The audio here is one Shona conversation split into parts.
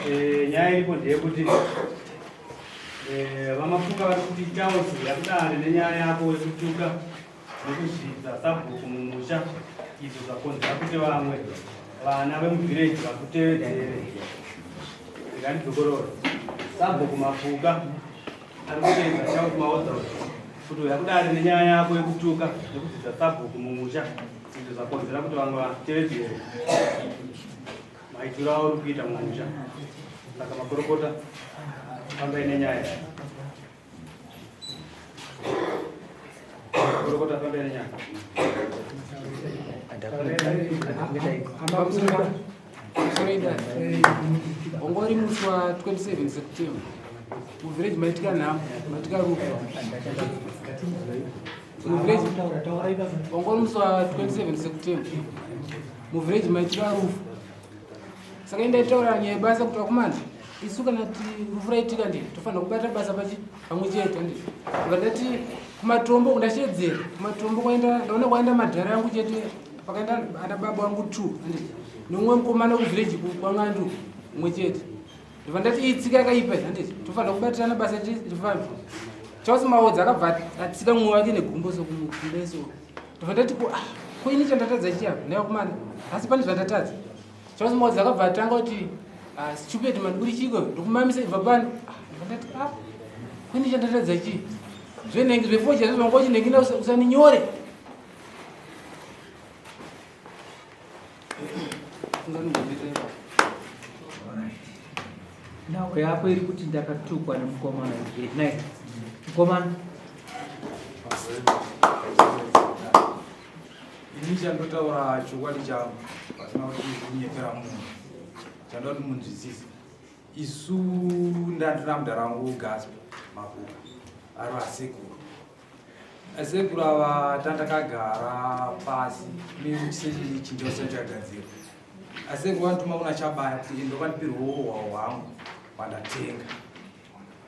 Eh, nyaya iripo ndeyekuti eh, vamafuka vari kuti Charles yakudare nenyaya yako yekutuka nekuzvidza sabhuku mumusha izvo zvakonzera kuti vamwe vana vemuvhireji vakutevedzere. Ndikandidzokorora sabhuku Mafuka ari kuteedza Charles Maodza kuti uya kudare nenyaya yako yekutuka nekudzidza sabhuku mumusha izvo zvakonzera kuti vamwe vatevedzere maitiro auri kuita mumusha. Saka makorokota fambai nenyaya. Makorokota fambai nenyaya. Wanga uri musi wa 27 September muvillage maitika nhamo maitika rufu muvillage wanga uri musi wa 27 September muvillage maitika rufu saka indaitaura nyaya yebasa kuti vakomana isu kana rufu raitika ndi tofanira kubata basa pachi pamwe chete ndi ndati kumatombo ndashedzera kumatombo kwaenda ndaona kwaenda madhara yangu chete pakaenda ana baba wangu two andi nomwe mukomana kuvillage kwang'andu umwe chete ndobva ndati iyi tsika yakaipa handiti tofanira kubatirana basa tifambe Charles Maodza akabva atsika mumwe wake negumbo sokumbeso ndobva ndati ko ah, ko ini chandatadza chiya nevakomana asi pane zvandatadza Charles Maodza akabva atanga kuti ah, stupid man uri chiko ndokumamisa ibva pano ah, ndobva ndati ah ko ini chandatadza chii zvenhengi zvefocha zvezvanga uchinhengi usaninyore Nhau yako iri kuti ndakatukwa nemukomana nai mukomana. Ini chandotaura chokwadi changu pasina kuti kunyepera munhu, chandoda kuti munzwisise. Isu ndandina mudhara wangu Gaspa Mapuka ari vasekuru Asekuru ava tandakagara pasi nechinja usati chagadzira. Asekuru vanotuma kuna Chabaya kuti endo vandipirwo hwawo hwangu hwandatenga.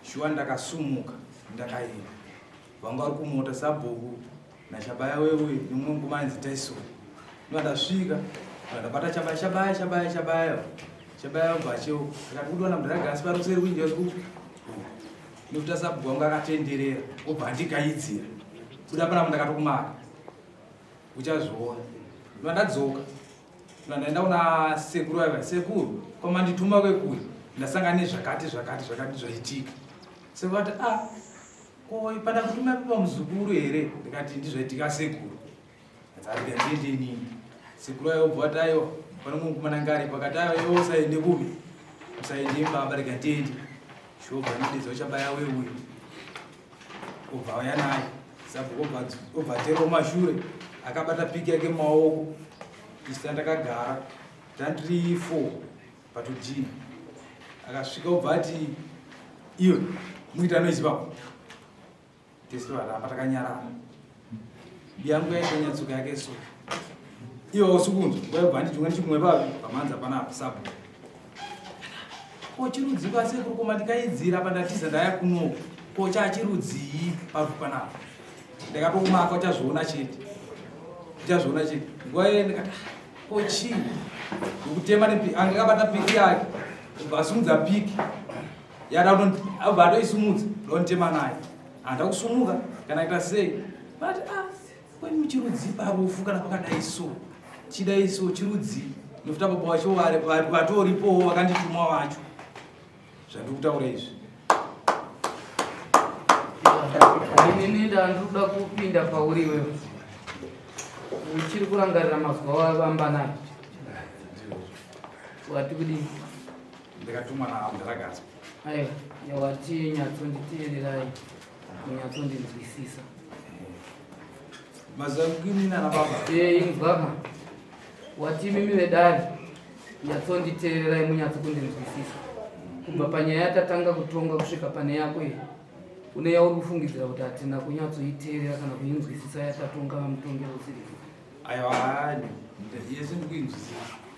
Shuwa ndakasumuka ndakaenda. Vanga vari kumota sabhuku naChabaya wewe nemumwe mukoma ainzi Tyson. Ndasvika ndabata Chabaya Chabaya Chabaya Chabaya Chabaya obva acheuka akati kudiwana mudhara gasi pari kuseri kuinja kupi nekuti sabhuku wangu akatenderera obva andikaidzira kuda panapa ndakatokumaka uchazviona ndova ndadzoka ndova ndaenda kuna sekuru vaiva sekuru kwamandituma kwekuya ndasangana nezvakati zvakati zvakati zvaitika sekuru vati a ah, ko pandakutuma pipa muzukuru here ndikati ndizvaitika sekuru Ndiendeni sekuru ayo obva vati aiwa pane mumwe mukomana anga aripo akati aiwa iwe usaende kupi usaende baba rega tiende shobva anodedza uchabaya weuyu obva auya naye sabhuku obva atera kumashure akabata piki yake mumaoko isu tandakagara tandiri four patujini akasvika obva ati iwe muita noise papo Tese varamba takanyarara. Biyangu yaishanya tsoka yake so. Iwe usikunzwa, waibva ndijunga ndichikumwe papi pamanza panapa sabu. Ko chirudzi kwasekuru koma ndikaidzira pandatiza ndaya kuno. Ko chachirudzii papi panapa. Ndakatokumaka uchazviona chete. Uchazviona chete. Nguva iye ndikati ah, ko chii? Ndikutema nepi anga akabata piki yake. Ubva asimudza piki. Yada abva atoisimudza ndonitema naye handa kusumuka kana ita sei but ah kweni muchirudzi parufu kana pakadai so chidai so chirudzi nofuta baba wacho vatoripowo vakandituma vacho zvandiri kutaura izvi inini ndandikuda kupinda pauri iwewe uchiri kurangarira mazuva wavamba nayo wati kudii ndakatumwa naamdharagazi aiwa wati nyatsonditeererai Munyatsondinzwisisa. Mazuva kuimina na baba. Eh, inzwaka. Wati imimi vedare nyatsonditeererai munyatso kundinzwisisa. Kubva panyaya yatatanga kutonga kusvika pane yako iyi. Une yauri kufungidzira kuti hatina kunyatsoiteerera kana kuinzwisisa yatatonga vamutongi usiripo. Aiwa, yese ndikuinzwisisa.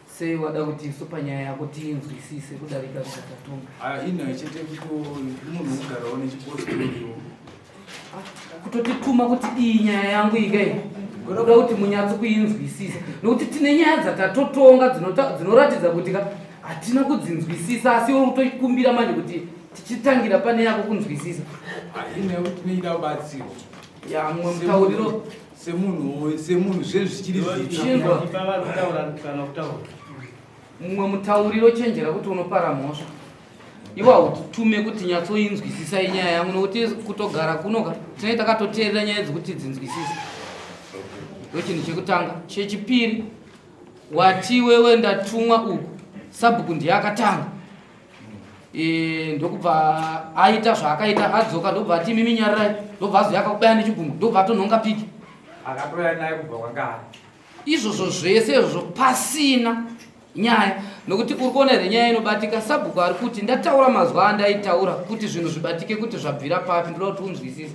Sei wada kuti isu panyaya yako tiinzwisise kudarika zvatatonga? Aiwa, inhau chete kuti munhu ugarawo nechipositoriwo. Kutotituma kuti iyi nyaya yangu ikai kuda kuti munyatso kuinzwisisa nokuti tine nyaya dzatatotonga dzinoratidza kuti ka hatina kudzinzwisisa asi uri kutokumbira manje kuti tichitangira pane yako kunzwisisa. Inhau kuti neida kubatsirwa. Ya, mumwe mutauriro semunhu semunhu zvinhu zvichiri zvitsva. Chinzwa. Ipa vari kutaura kana kutaura. Mumwe mutauriro chenjera kuti unopara mhosva. Iwe hautitume kuti nyatsoinzwisisai nyaya yangu nokuti kutogara kunoka tinenge takatoteerera nyaya dzekuti dzinzwisise. Ndochinhu chekutanga. Chechipiri, wati wewe ndatumwa uku, sabhuku ndiye akatanga. Ndokubva aita zvaakaita, adzoka ndokubva ati imimi nyararai, ndokubva azouya akakubaya nechigumbu, ndokubva atonhonga piki. Akatouya naye kubva kwanga ari. Izvozvo zvese izvozvo pasina nyaya, nokuti uri kuona here nyaya inobatika? Sabhuku ari kuti ndataura mazwa andaitaura kuti zvinhu zvibatike, kuti zvabvira papi, ndoda kuti unzwisise.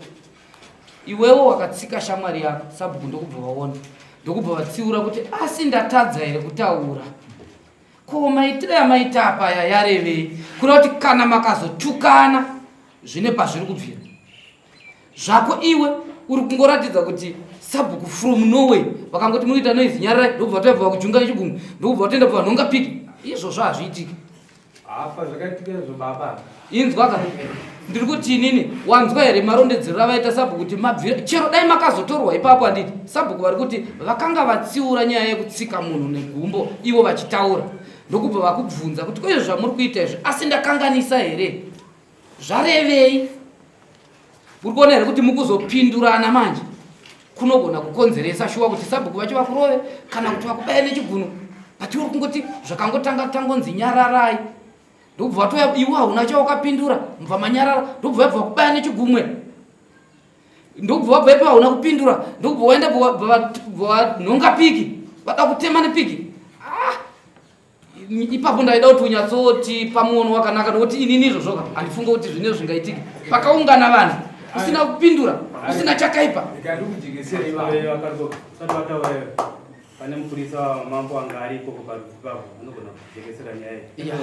Iwewo wakatsika shamwari yako, sabhuku ndokubva vaona, ndokubva vatsiura kuti asi ndatadza here kutaura? Ko maitiro yamaita apa aya yarevei? Kureva kuti kana makazotukana zvine pazviri kubvira. Zvako iwe uri kungoratidza kuti sabhuku from nowhere vakangoti munoita noise nyararai, ndokubva vatobva vakujunga nechigumwe, ndokubva vatoenda pavanhonga piki. Izvozvo hazviitiki. Apa zvakaitika izvo baba. Inzwa ka, ndiri kuti inini wanzwa here marondedzero avaita sabhuku kuti mabvira chero dai makazotorwa ipapo handiti? Sabhuku vari kuti vakanga vatsiura nyaya yekutsika munhu negumbo ivo vachitaura, ndokubva vakubvunza kuti ko izvo zvamuri kuita izvi asi ndakanganisa here, zvarevei? Uri kuona here kuti mukuzopindurana manje kunogona kukonzeresa shuwa kuti sabhuku vacho vakurove kana kuti vakubaye nechiguno, but uri kungoti zvakangotanga tangonzi nyararai, ndokubva watoya iwe hauna chawakapindura, mubva manyarara, ndokubva vabva vakubaya nechigumwe, ndokubva wabva ipo hauna kupindura, ndokubva waenda vanhonga piki, vada kutema nepiki. Ipapo ndaida kuti unyatsoti pamuono wakanaka, nokuti inini izvozvoka handifunge kuti zvine zvingaitika pakaungana vanhu usina kupindura, usina chakaipa. Ndikandikujekesera ipapo. Usati wataura iwe, pane mupurisa wamambo anga ari ikoko parudzi pavo anogona kujekesera nyaya iyi.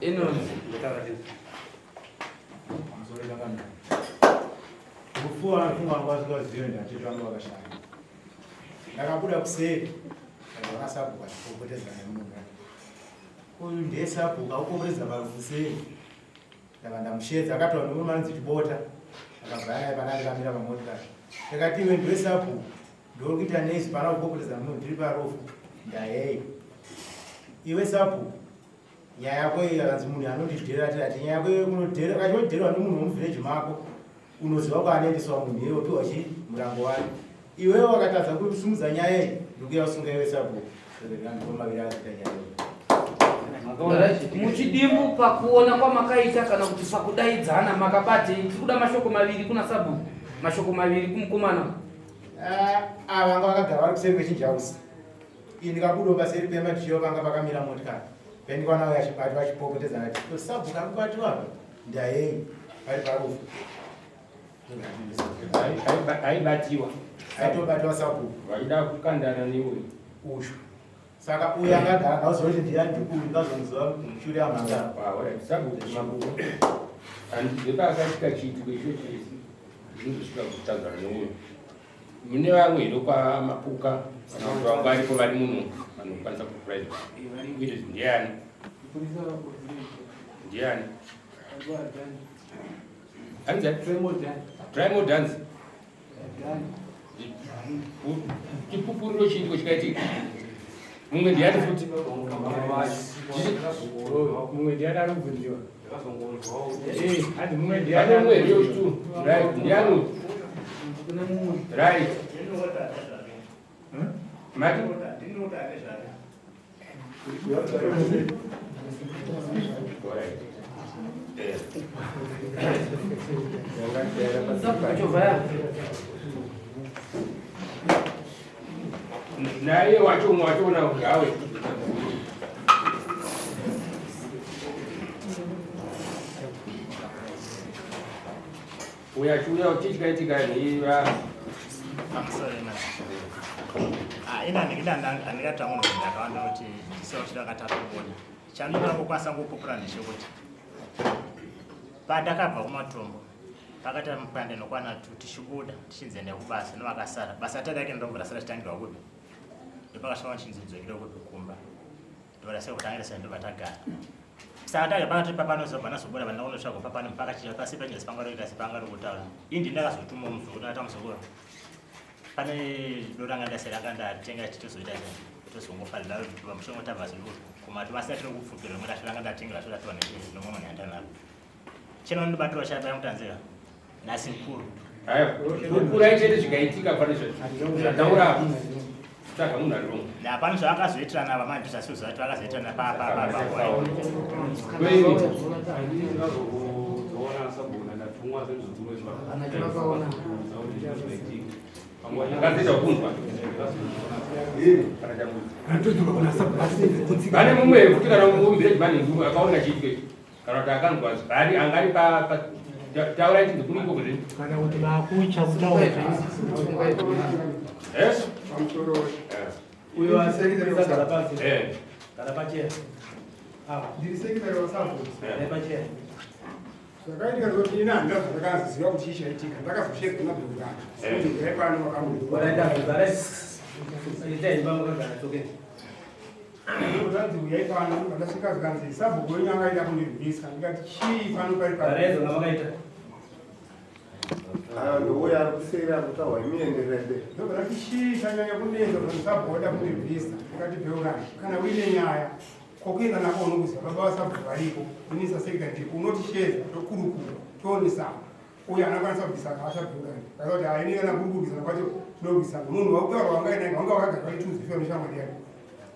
Inonzi. Ndataura tini. Rufu vanofunga vanga vasingazive ndatete vanga vakashaya. Ndakabuda kuseri ndakaona sabhuku achipopotedzana nemunhu. Uyu ndiye sabhuku akupopotedza parufu sei? Ndaka ndamushedza akataura nemurume anonzi Chibota. Akabva naye pana ndikamira pamotikari. Ndakati iwe ndiwe sabhuku ndiri kuita nezi pana kupopotedza nemunhu ndiri parufu. Ndayei. Iwe sabhuku nyaya yako iyi akanzi munhu anondidherera ati nyaya yako iyo kunodherera kachodhererwa nemunhu wemuvhileji mako unoziva kwaanoendeswa munhu iye opiwa chi murango wake. Iwewe wakatadza kusimudza nyaya iyi ndikuya usunga iwe sabhuku. Maviri akaita nyaya iyi. Muchidimbu pakuona kwamakaita kana kuti pakudaidzana makabatei? Tiri kuda mashoko maviri kuna sabhuku, mashoko maviri kumukomana. Ava vanga vakagara vari kuseri kwechinjausi. Ini ndikabudawo paseri pemba ndichiva panga pakamira motikari. Pendikwana uya achibati vachipopotedzana ati ko sabhuku ari kubatiwa apa ndayei vari parufu. Aibatiwa. Aitobatiwa sabhuku. Vaida kukandana neuyu. Ushu. Saka uyu akagara ngauziva kuti ndiani ndikuru ndikazomuziva mushure amhangara. Sabhuku mabuku. Handizve paakaitika chiitiko ichochi zvinozosvika kutadzana neuyu. Mune vamwe here kwamapuka kana kuti vamwe varipo vari muno vanokwanisa kupuraizwa? Ndiani? Ndiani? Hanzi Trimo dance. Chipupuriro chiitiko chikaitika. Mumwe ndiani futi? Mumwe ndiani ari kubvunziwa? Hanzi mumwe ndiani? Pane mumwe here wechitu? Right, ndiani uyu? Right. Mati? Alright. Naye wacho umwe wachoona gawe. Uya chiuya chii chikaitika nhiva. Ina handingatanga munhu ndakawanda kuti tisawo chidakatatoona chandinoda kukwanisa kupupura ndechekuti pandakabva kumatombo pakati mupande nokwana tu tichibuda tichinzi enda kubasa nevakasara basa tadake ndobva rasara chitangirwa kupi ndopakasvika chinzi dzokere kupi kumba ndorasira kutangira sa ndobva tagara saka tage pakati papanozobva nazobuda vana kunotsvaga papano mpaka chicha pasi panyasi panga roita sepanga rokutaura ini ndini ndakazotuma muzukuru ndakata muzukuru pane doranga ndasera anga ndatenga chitozoita tozongofarira pamushongo tabva kumati vasina tiri kupfupira rimwe racho ranga ndatengera zvo ratiwa nomwe munhu yandanaro chino ndibatirwa chabaya mutanzira nhasi mukuru Kurai chete zvikaitika pane zvataura tsvaga munhu ari wrong. Hapana zvavakazoitirana ava manje zvasiuziva kuti vakazoitirana pa. Ngazoita kunzwa. Pane mumwe futi kana muvillage man akaona chiitiko ichi kana kuti akanzwa ari angari pa taurai chinzi kuri ikoko zvino. Kana kuti vakucha kutaura. Yes? Uyo asegara pasi. Eh. Gara pacheya. Awa. Ndiri sekretary wasabhuku. Gara pacheya. Zvakaitika ndezvekuti ini handina zvandakaziva kuti chii chaitika. Ndakazoshedzwa nabhurugana. Kuti ndai pano vakamboita. Waraita gara. Itai pamukagara tsoke. Zvanzi uyai pano ndasvika zvikanzi sabhuku wenyu anga aida kundirwisa. Ndikati chii pano pari pano. Garai zvamakaita. Aya ndouya ari kuseri ari kutaura imi enderera mberi. Ndobva ndati chii chanyanya kunetsa zvanzi sabhuku aida kundirwisa. Ndikati Bheurani kana uine nyaya kokuenda nako unokuziva baba vasabhuku varipo ini sasekretary ndiripo unotishedza tokurukura toonesana. Uyo anokwanisa kubvisa hasha Bheurani. Ndakati kuti haini kana kuri kurwisana kwacho tinorwisana. Munhu wakutaura wanga ainaye wanga wakagara pachithunzi neshamwari yake.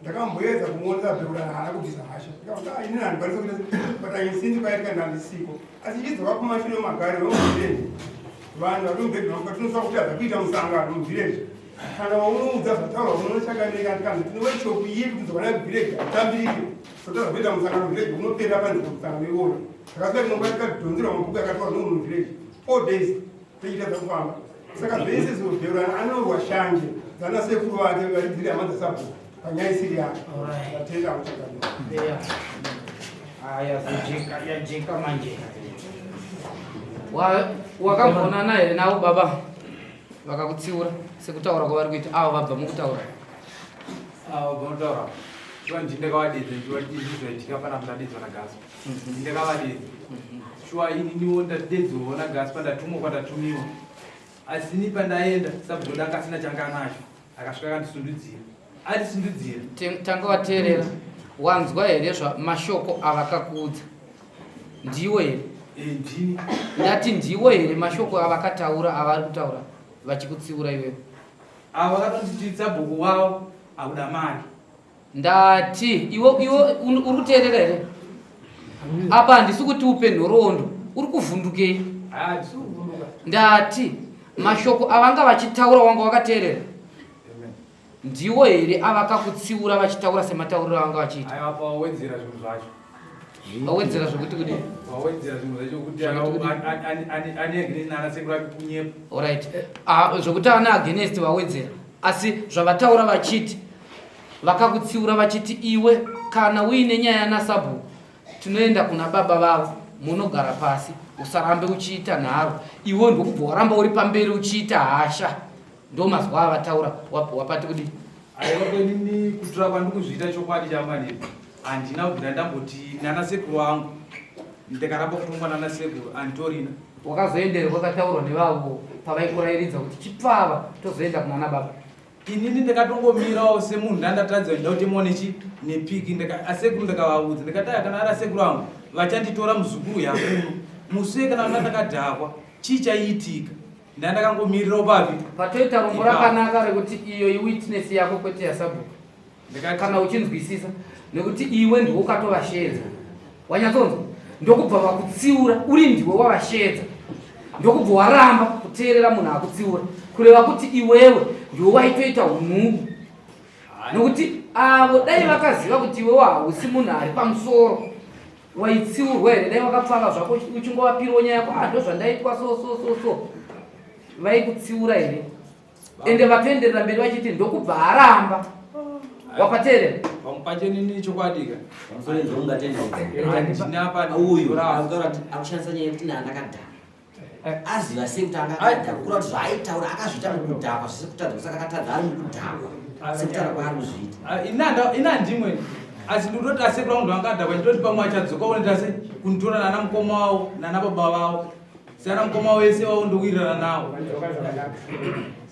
Ndakamboedza kumuonesa Bheurani haana kubvisa hasha. Ndikati ah ini handikwanisi kuita but I insist paitika ndandisiko. Asi chidzoka kumashure magari vemuvillage. Vanhu vari muvillage vangu tinofanira kutadza kuita musangano muvillage. Kana waunoudza zvataurwa unochakaneka ndikanzi tine workshop ipi kudzoka nayo kuvillage hatambirike. Totadza kuita musangano muvillage unoperera panzira musangano iwoyo. Takasvika tinomba tikadhonzerwa mabhuku akatorwa nemunhu muvillage. 4 days tichitadza kufamba. Saka zvese izvo Bheurani anorwa shanje dzana sekuru vake vari dziri hama dzasabhuku panyaya isiri yake. Ndatenda kuchakaneka. Aya zojeka yajeka manje. Wakamboonana here navo baba vakakutsiura sekutaura kwavari kuita avo vabva mukutaura? Avo vanotaura shuwa ndini ndakavadedza shuwa izvi zvaitika pana ndadedzwa naGaspa. Ndini ndakavadedza. Shuwa ininiwo ndadedzwawo naGaspa ndatumwa kwandatumiwa. Asi ini pandaenda sabhuku ndanga asina changa anacho akasvika akandisundudzira. Andisundudzira. Tanga wateerera wanzwa here zva mashoko avakakuudza? Ndiwo here? Ndini. Ndati ndiwo here mashoko avakataura avari kutaura vachikutsiura iwewe? Ava vakatonditi sabhuku wavo akuda mari. Ndati iwe iwe uri kuteerera here? Apa handisi kuti upe nhoroondo, uri kuvhundukei? Handisi kuvhunduka. Ndati mashoko avanga vachitaura wanga wakateerera ndiwo here avakakutsiura vachitaura sematauriro avanga vachiita? Aiwa apa wawedzera zvinhu zvacho. Wawedzera zvekuti kudii? Wawedzera zvinhu zvacho kuti Zvekuti kudii? ane against nana sekuru ake kunyepa. Alright. Ah, zvokuti ana against vawedzera asi zvavataura vachiti vakakutsiura vachiti iwe kana uine nyaya nasabhuku tinoenda kuna baba vavo munogara pasi usarambe uchiita nharo iwe ndokubva waramba uri pamberi uchiita hasha ndo mazwa avataura wapati kudii? Aiwa kwenini kutura kwandikuzviita chokwadi chamanini handina kubvira ndamboti nana sekuru vangu ndikaramba kutongwa nana sekuru anditorina. Wakazoendera kwakataurwa nevavo pavaikurairidza kuti chipfava tozoenda kunana baba. Inini ndakatongomirawo semunhu ndandatadza ndida kutemwa nechi nepiki asekuru ndakavaudza ndikati aya kana ari asekuru angu vachanditora muzukuru yakuno muswe kana vanga ndakadhakwa chii chaiitika ndandakangomirirawo papi Patoita rombo rakanaka rekuti iyo iwitness yako kwete yasabhuku. Kana uchinzwisisa nekuti iwe ndiwe ukatovasheedza. Wanyatsonzwa? Ndokubva vakutsiura uri ndiwe wavasheedza. Ndokubva waramba kuteerera munhu akutsiura. Kureva kuti iwewe ndiwe waitoita unhubu. Nokuti avo dai vakaziva kuti iwewe hausi munhu ari pamusoro waitsiurwa here dai wakapfava zvako uchingovapirawo nyaya yako ah ndozvandaitwa so so so so vaikutsiura here ende vatoenderera mberi vachiti ndokubva aramba wapateerera Pamwe pacho nini chokwadi ka. Pamusoro enzwa ungatenda Handina uyu akutaura kuti akushandisa nyaya yekuti ndakadhakwa aziva sei kuti anga akadhakwa kureva kuti zvaaitaura akazviita mukudhakwa zvese kutadza kusaka akatadza ari mukudhakwa sekutaura kwaari kuzviita Ah, ina ndimwe asi ndinototi asekuru vangu ndovanga adhakwa ndinoti pamwe achadzoka unoita se kunditora nana mukoma wavo nana baba vavo seana mukoma wese wavo ndokuwirirana nawo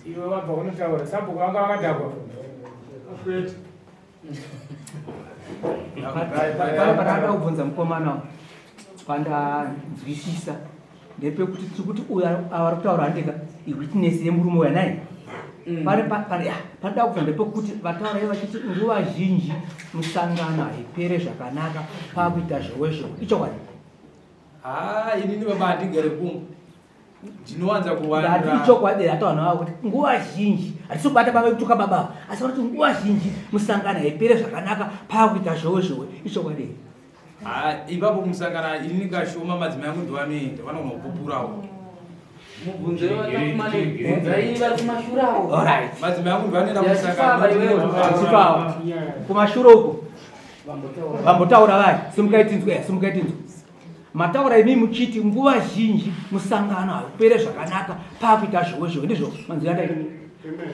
Iwe wabva kunotaura sabhuku vanga vakadhakwa. Pandada kubvunza mukomana pandanzwisisa ndepekuti tiri kuti uyu avari kutaura handika iwitness yemurume uya naye Pari panoda kubvunza ndepekuti vataura ivo vachiti nguva zhinji musangano haipere zvakanaka pakuita zhowe zhowe ichokwadi haa inini baba handigare kumba ndinowanza kuwanda ndati ichokwadi hata vanhu vavo kuti nguva zhinji hatisi kubata baba vekutuka baba asi vanoti nguva zhinji musangano haipere zvakanaka pakuita zhowe zhowe ichokwadi Haa ipapo kumusangana inini kashoma madzimai angu ndovanoenda vanogona kupupurawo Mubvunzo wevatakumane vari kumashure avo. Alright. Madzimai angu ndovanoenda Yachifamba iwewe. Achifamba. Kumashure uko. Vambotaura vai, simukai tinzwe, eh, simukai tinzwe. Mataura imi muchiti nguva zhinji musangano haupere zvakanaka pakuita zhowe zhowe ndizvo manzwira andaita.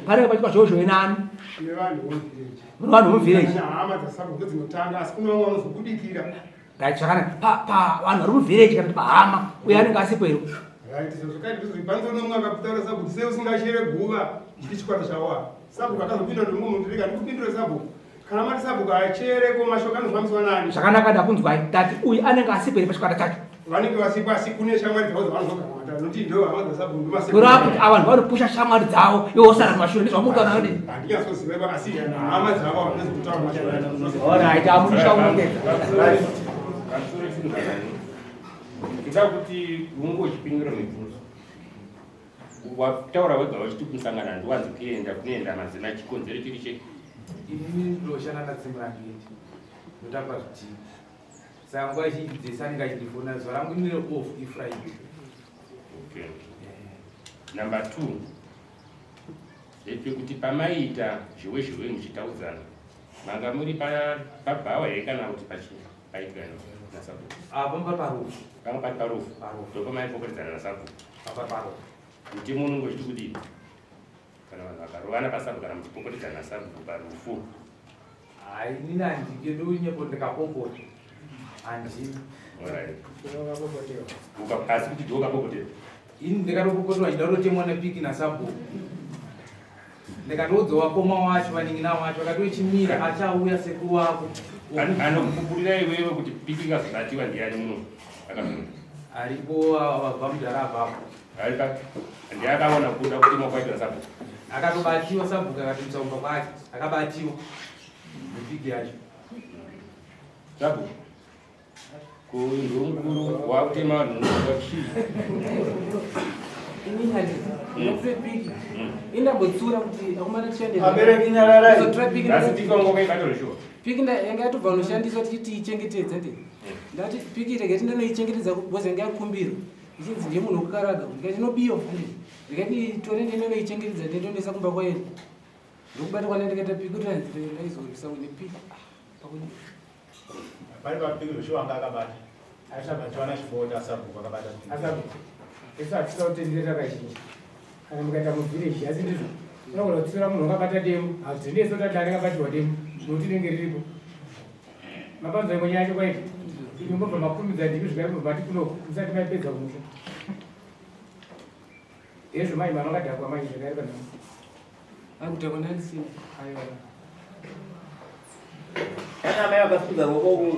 Panenge pachiitwa zhowe zhowe nani? Nevanhu vemuvhireji. Vanhu vemuvhireji. Hama dzasabhuku dzinotanga asi kune vamwe vanozobudikira. Right, zvakanaka. Pa pa vanhu vari muvhireji kana kuti pahama uyo anenge asipo here? Right, so zvakaita kuti panzo nomwe akaputaura sabhuku sei usingachere guva chiri chikwata chawa. Sabhuku akazopinda nomumwe munhu rega ndikupindure sabhuku. Kana mati sabhuku achere ko mashoko anofambiswa nani? Zvakanaka ndakunzwai. Tati uyu anenge asipo here pachikwata chacho? Vanenge vasipo asi kune shamwari dzavo dzavanozogara matara nokuti ndo hama dzasabhuku ndomasekuru. Kureva kuti ava vanhu vanopusha shamwari dzavo iwe wosara kumashure ndizvamutaura nani? Handinyatsoziva ipa asi hama dzavo vanozotaura mashoko. Alright, amunisha unongedza. Ndoda kuti unge uchipindura mibvunzo. Wataura wega uchiti kumusangano handiwanzi kuenda kunoenda madzimai chikonzero chiri chei? Inini ndinoshanda naTsimurangeti ndotapa zvidhina saka nguva zhinji dzese anenge achindifonera zuva rangu inire off ifriday. Okay. Number 2 ndepekuti pamaiita zhowe zhowe muchitaudzana manga muri pabhawa here kana kuti pachii? Paitika nasabhuku. Ah, pamba parufu. Panga pari parufu. Ndopamaipopotedzana nasabhuku. Pamba parufu. Mutemo unonge uchiti kudii? Kana vanhu vakarovana pasabhuku kana muchipopotedzana nasabhuku parufu. Hayi, inini handike ndonyepo ndikapopota. Handina. Alright. Asi kuti ndiwe ukapopotera? Ini ndikatopopotera chida kutotemwa nepiki nasabhuku. Ndikatoudza wakoma wacho vanin'ina wacho vakati wechimira achauya sekuru wako. Anokupupurira iwewe kuti piki ikazobatiwa ndiani muno akazviona. Aripo vabva mudhara apapo. Aripa ndiye akaona kuda kutemwa kwaitwa nasabhuku. Akatobatiwa sabhuku akatomusa kumba kwake akabatiwa nepiki yacho. Sabhuku. Kundunguru wakutema vanhu chii? Ini handiti. Ndinopiki. Indambotsura kuti akomana tichande. Abereki nyararai. Kuzotora piki. Asi piki wanga wakaibata zvishuwa. Piki nda yanga yatobva kunoshandiswa tichiti ichengetedze ndi. Ndati piki rega tindanoichengetedza because yanga yakumbirwa. Ichinzi ndiye munhu wekukaraga. Ndikati inobiwa handiti. Ndikati tore ndinoichengetedza ndindoendesa kumba kwayo. Ndokubata kwana ndikaita piki kuti ndaizorwisa nepiki. Pakuti Pari papiki zvochiwa anga akabata. Aisabatiwa nachibota sabhuku akabata. Asabhuku. Isu hatisa kutenderera kazhinji. Kana mukaita muvhireji asi ndizvo. Unogona kutsiura munhu wakabata demo. Hazvitendeso kuti dare rakabatiwa demo. Nokuti rinenge riripo. Mapanzwa imwe nyaya yacho kwaiti. Imi mobva makurumidza ndimi zvikai mobva mati kunoku musati maipedza kumusha. Hezvo mai mama vakadhakwa mai zvakare panhamo. Akudhakwa ndandisina. Aiwa. Kana mai vakasimudza ruoko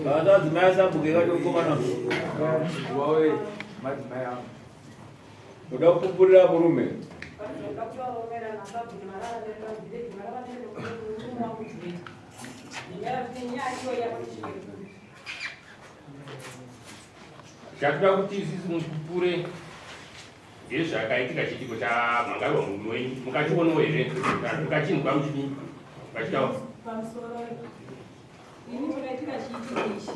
Vana madzimai asabhuke kacho mukomana. Wawe madzimai angu. Uda kupupurira murume. Chatoda kuti isisi mupupure ndezvakaitika chiitiko chamhangarwa murume wenyu mukachionawo here kana mukachinzwa muchidii vachitaura pamusoro ini pakaitika chiitiko ichi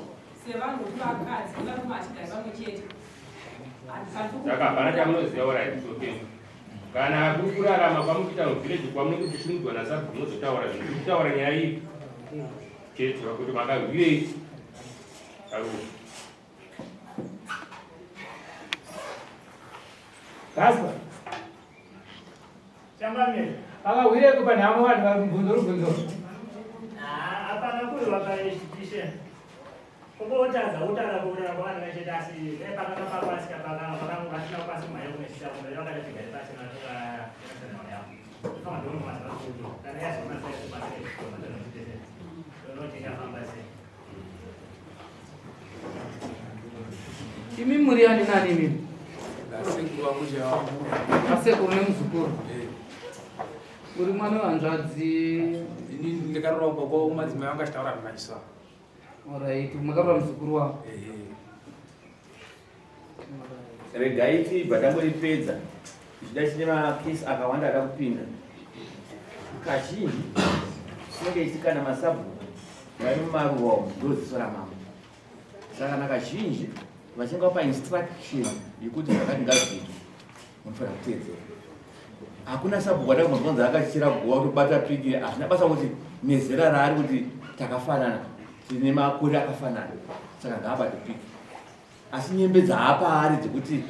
sevanhu vakadzi nevarume hatigari pamwe chete saka hapana chamunoziva orit okay kana kuri kurarama kwamukuita muvhileji kwamunenge kuchisimudzwa nasabhuku munozotaura zvinhu kutaura nyaya iyi chete kuti makahwirei arufu Gaspar. Changamire. Akahwireko panhamo vanhu vari mubvunzo rubvunzo. Ah, hapana kuri wakaishe. Kungotadza kutaura kutaura kwavanhu vachete asi dai pakanga papasika pakanga pakanga pasina pasi mhanya kunesita kumbe vakati tigare pasi natora nhau yavo. Famba ndono masa kuti kana yazona sai kubasa ndonoti ingafamba sei. Imi muri ani nani imimi? Asekuru vangu chaivo. Asekuru nemuzukuru. Uri mwana wehanzvadzi. Ini ndakaroorwa kumba kwavo madzimai vangu achitaura mimachisa. Alright, makaroora muzukuru wavo. Regai tibva tangoripedza zvichida tine makesi akawanda ada kupinda. Kazhinji tinenge ichi kana masabhuku vari mumaruwa umu ndoziso ramambo. Saka kana kazhinji vachinge vapa instruction yekuti zvakati ngazviitwe munofanira kuteedzera. Hakuna sabhuku atakumbonzwa kunzi akachera guva kutobata piki hazvina basa kuti nezera raari kuti takafanana tine makore akafanana saka ngaabate piki. Asi nyembe dzaapa ari dzekuti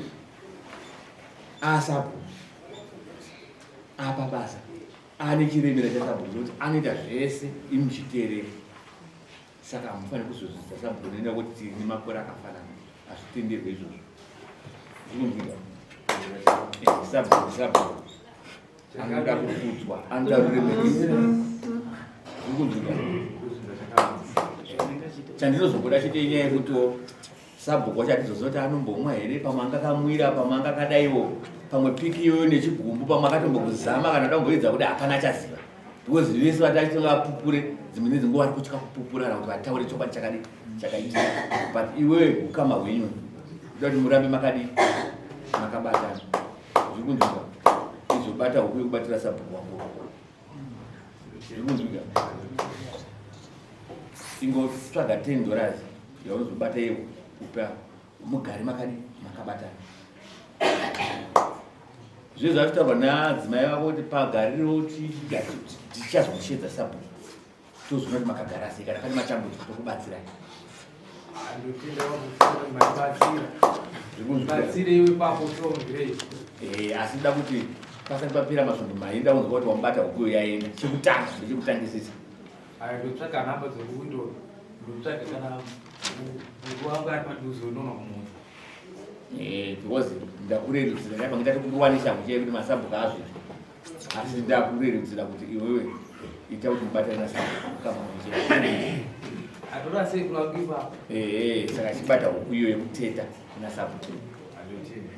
asabhuku apa basa ane chiremera chasabhuku chekuti anoita zvese imi muchiteerera saka hamufaniri kuzozvidza sabhuku nenda kuti tine makore akafanana hazvitenderwe izvozvo zvikunzwika sabhuku sabhuku anoda kukudzwa anoda ruremekedzo zvikunzwika chandinozobuda chete inyaya yekutiwo sabhuku wacho atizoziva kuti anombomwa here pamwe anga kamwira pamwe anga kadaiwo pamwe piki iyoyo nechigumbu pamwe akatombokuzama kana kuda kumboedza kuti hapana achaziva because vese vati achitovapupure dzimwe nedzinguva vari kutya kupupura kana kuti vataure chokwadi chakadi chakaitika but iwewe ukama hwenyu kuda kuti murambe makadii makabatana zviri kunzwika izobata huku yekubatira sabhuku wako zviri kunzwika ingotsvaga 10 dollars yaunozobata iwo upe mugare makadi makabatana zve zvazvitaurwa naadzimai vako kuti pagariro tichazomushedza sabhuku tozoona kuti makagara sei kana pane matambudziko tokubatsirai eh, asi nda kuti pasati papera masvondo mairi ndakunzwa kuti wamubata hukuyo yaenda chekutanga ndechekutangisisa ndotsvaga nhamba dzekuwindo ndotsvaga kana wangu ari padhuze unoona kumuudza eh, because ndakurerutsira ndaipange ndatokuwanisa kuchee kuti masabhuku azviti asi ndakurerutsira kuti iwewe ita kuti mubatane nasabhuku eh, saka chibata huku iyo yekuteta kuna sabhuku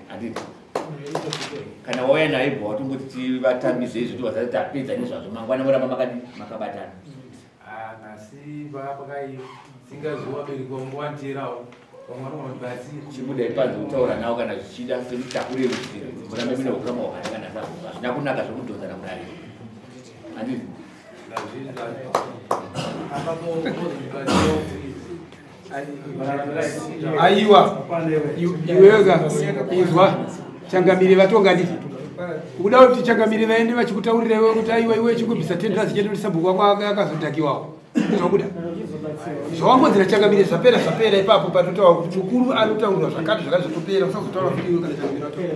handiti kana wauya naye bva watongoti tivatambise izvo tivazati tapedza nezvazvo mangwana moramba makadi makabatana ah, nhasi pakai singazuva vabereki vangu vandierawo chibuda ipanze kutaura nawo kana zvichida sekuti takurerutsira murambe mune ukama hwakanaka nasabhuku hazvina kunaka zvekudhonzana mudariro handiti aiwa iwega izwa changamire vatonga nditi ukuda kuti changamire vaende vachikutaurira iwe kuti aiwa iwe chingobvisa tendera zichete kuti sabhuku wako akazodhakiwawo zvakuda zvawangonzira changamire zvapera zvapera ipapo patotaura kuti mukuru anotaurwa zvakati zvakati zvatopera usazotaura futi iwe kana changamire wataura.